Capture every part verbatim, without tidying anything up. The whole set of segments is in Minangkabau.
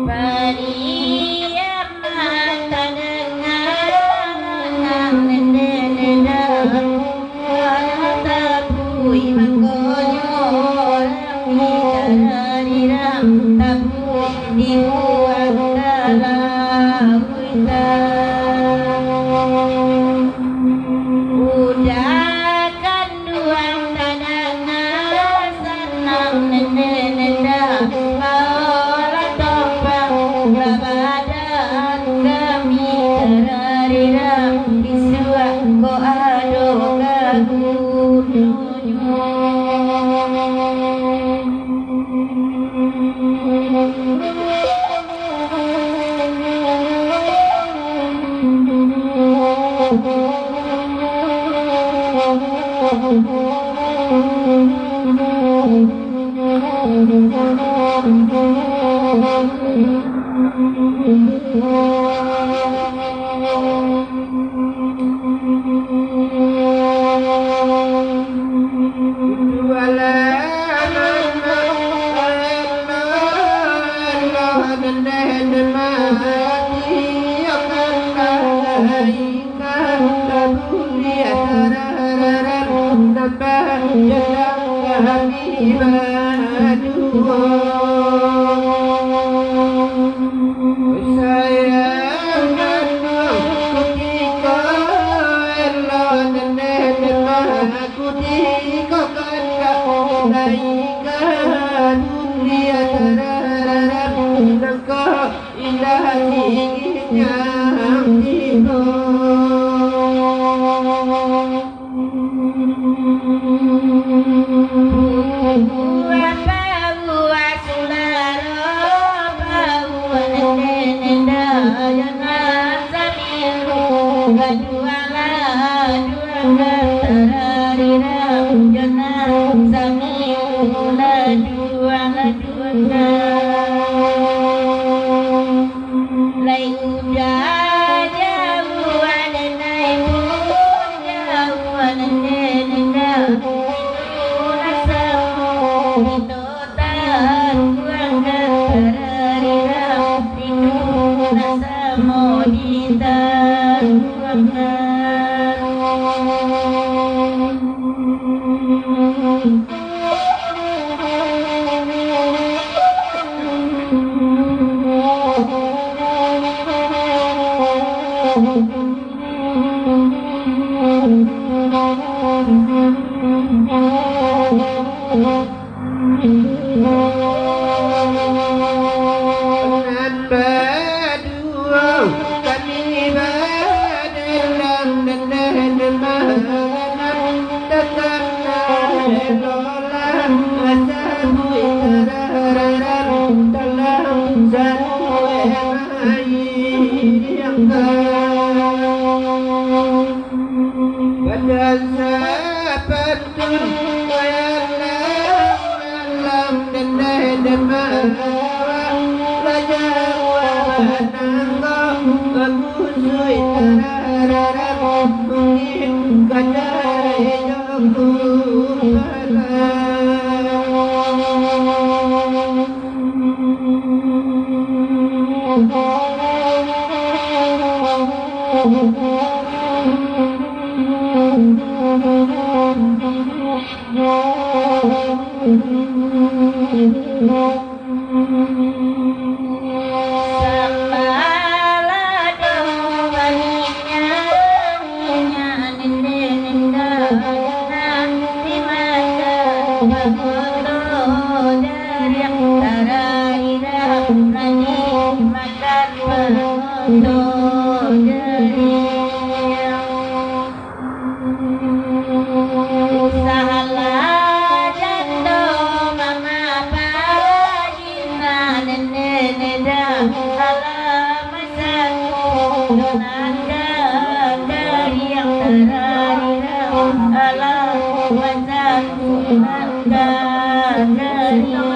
Bariak mata danga, nang nende-nende, tapuih mangkonyo, rami tararirang, tapuih dibuang ka lauik. Udah kanduang tadanga, sanang nende-nende, baolah tompang babadan, kami tararirang, bisuak ko ado ka gununyo. Sayang kanduang, kutiko elok nande dema, kutiko kandak naik ka dunia, nangko indak tinggi nan tibo. Buah-buah sudaro, buah nende-nende, yo nan samilu, kadualah, duakan tararira, yo nan samilu, ladualah, duakan. Lai udah jauah, denai pun jauah, nende-nende, itu rasa kito tangguangkan, tararira, itu rasa mau ditangguangkan. Nan baduo kami badelang, nandeh nan mananam, takana elolah, sabuik tararang, talang sabuik maidiang ka. Pada sapan Tun malam-malam, dendai dan maawang, raja uang nangko, babusuik tararang, mungkin kacai jo kupalang. Salah jando mama pajina nene neda alam masaku nanda dari yang terakhir alam masaku nanda dari yang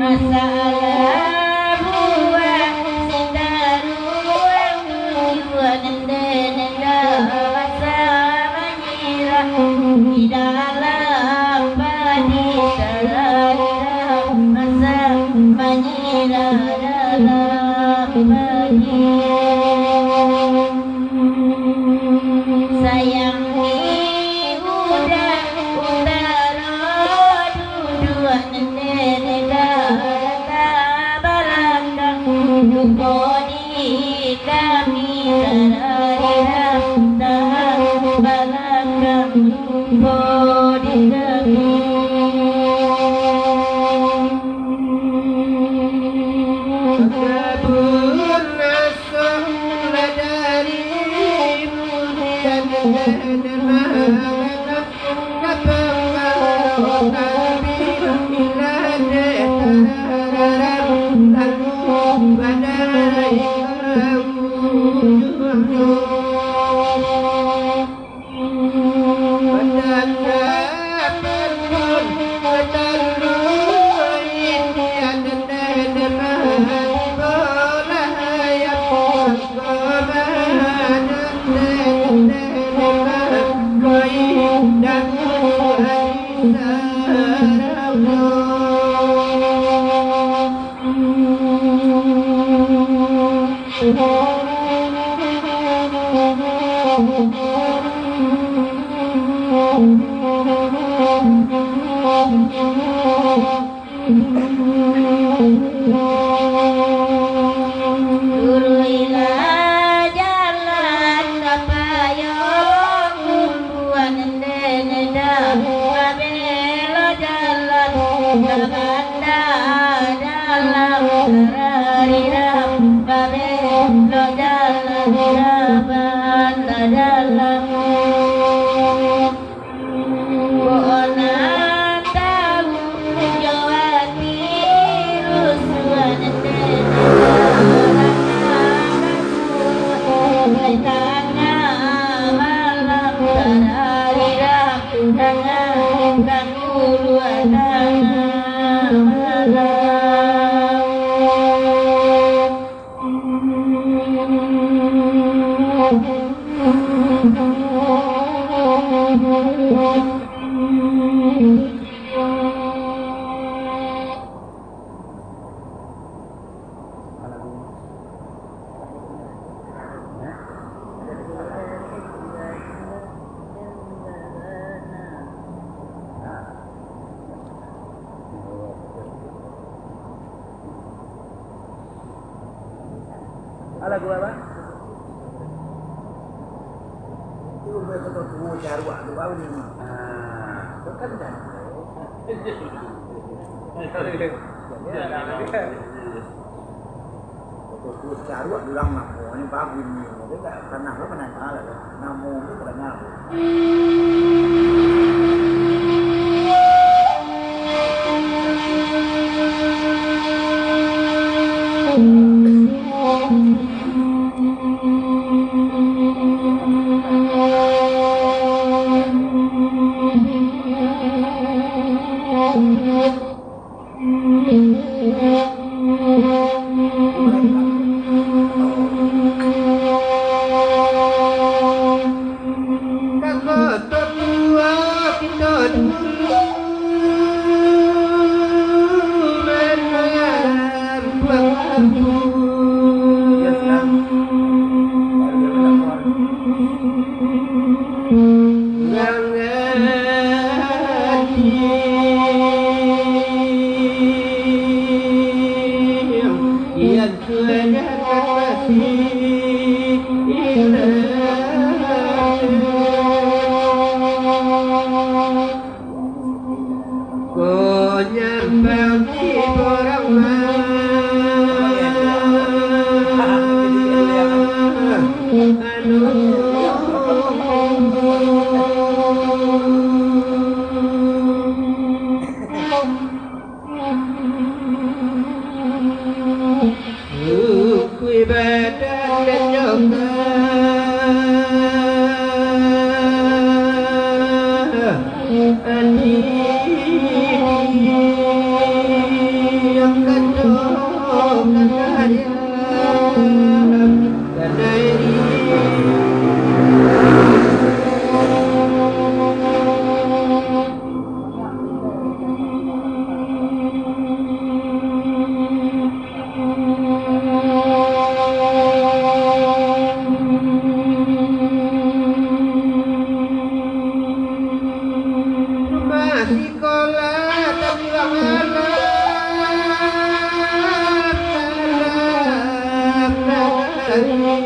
Masalah buah sitaruang tujuan nende nende basa manyirah di dalam padi terhadap masa manyirah dalam padi. Sayang di udah utara duduak nende nenda tabalakang lupo di kami tararira tabalakang lupo di kami. Luruihlah jalan ka payuang, tumbuahan den dah babelok jalan ka banda dalam, tararirang babelok jalan ka banda dalam. Kok nan tahu jo ati rusuah, tangah malam tararirang dangan kanguru tangah malam. Alah, gua apa? Itu gue foto tuo jaruak tu, baru dia mah. Ah, itu kan dah. Foto tuo jaruak bilang namo ni bagus ni. Dia tak pernah, pernah kalah. Namo tu terdengar. Suku ibadah dan nyoman, ati yang kacau kadayang, kadayang. Rumah sikolah tabilang anak, anak, anak.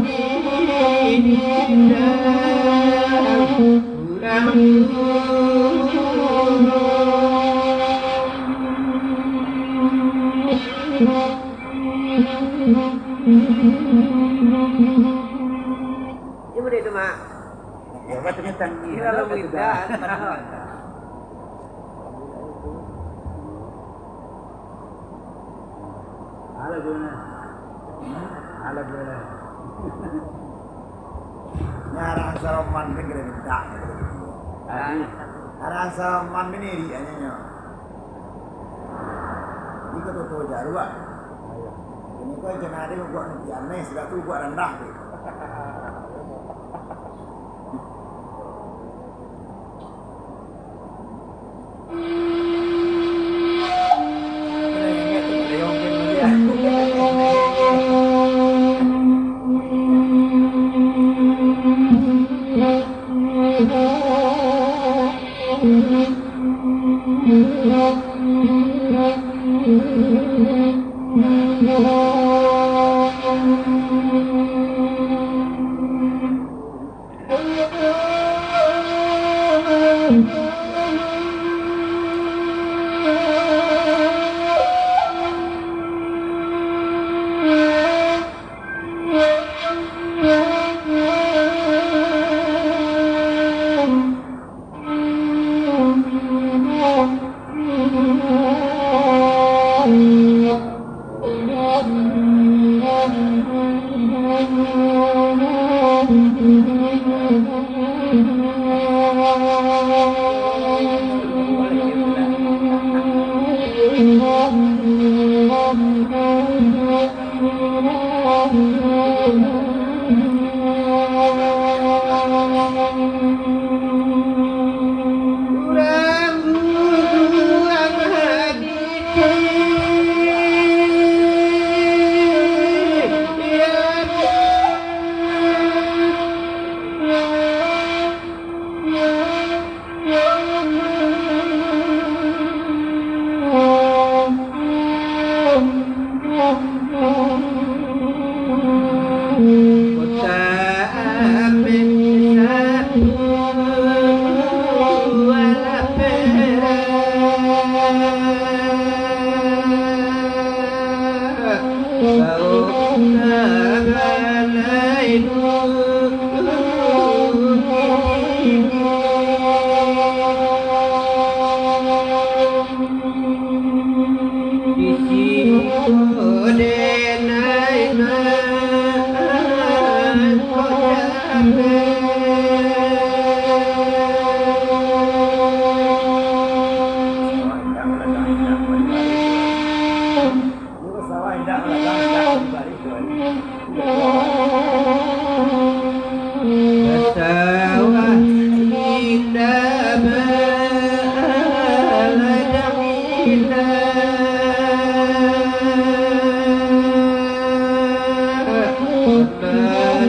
Iyo, budak tu, Mak. Iyo, budak tu, Mak. Iyo, lalu indah, padahal. Alah, guna. Alah, guna. Nyo arahan Saroman ni kena mintak. Ah. Arahan Saroman ni iri aja nyo. Iko tuo-tuo jaruak. Kini ko jangan ado buek nanti aneh, sudah tu buek randah tu. Sawah indak baladang indah, ibarat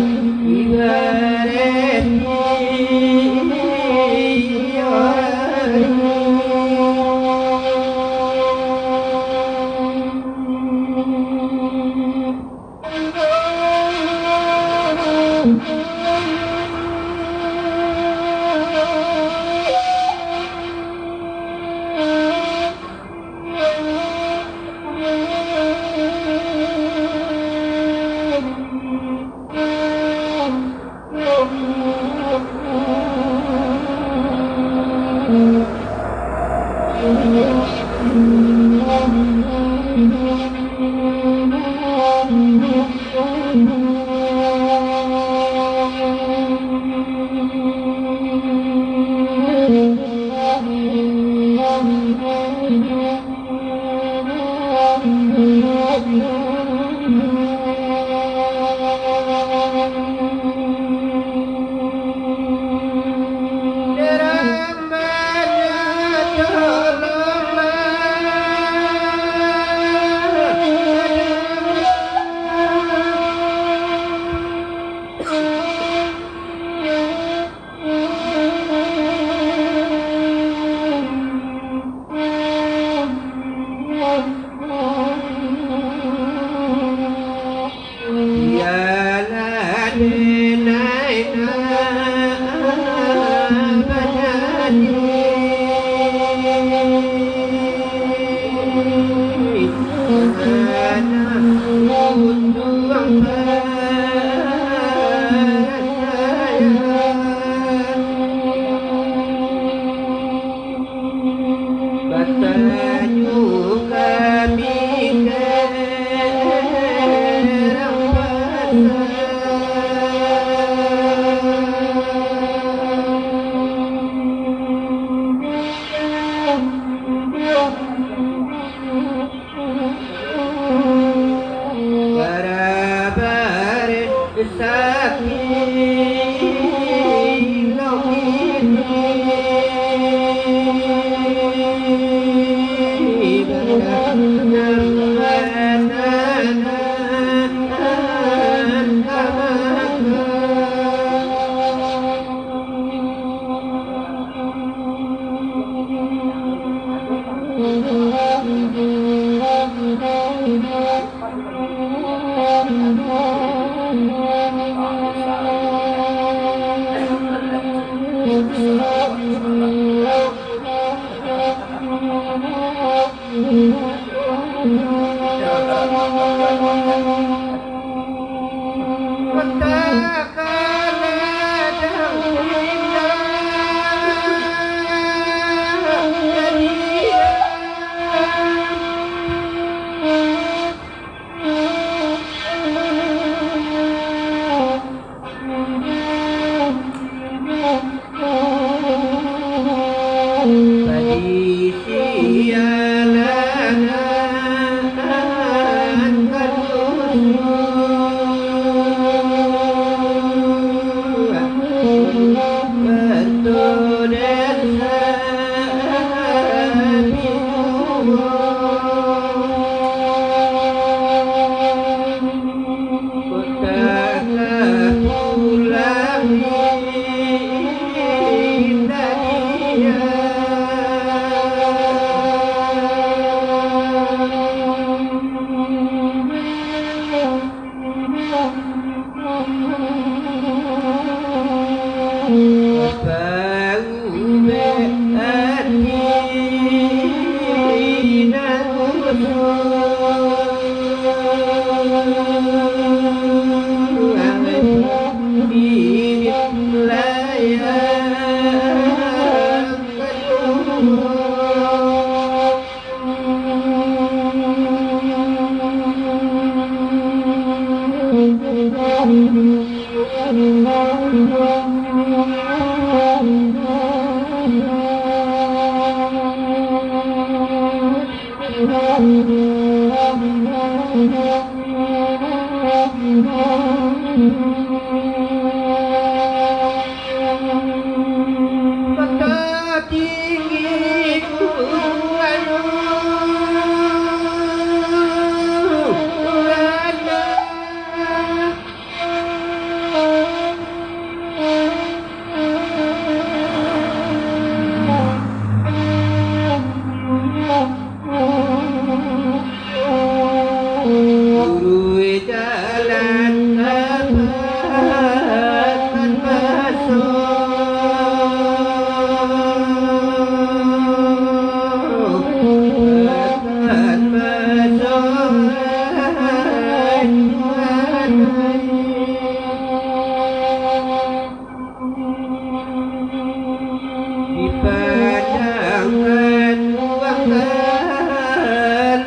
Dipandangkan wakal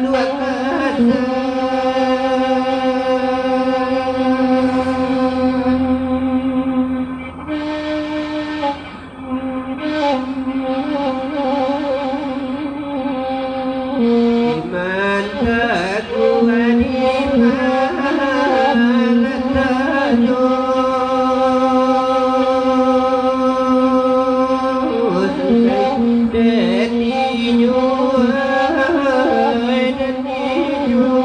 luak asa. Iman taguah di pahala tanyo. Susah daninyo, ai daninyo.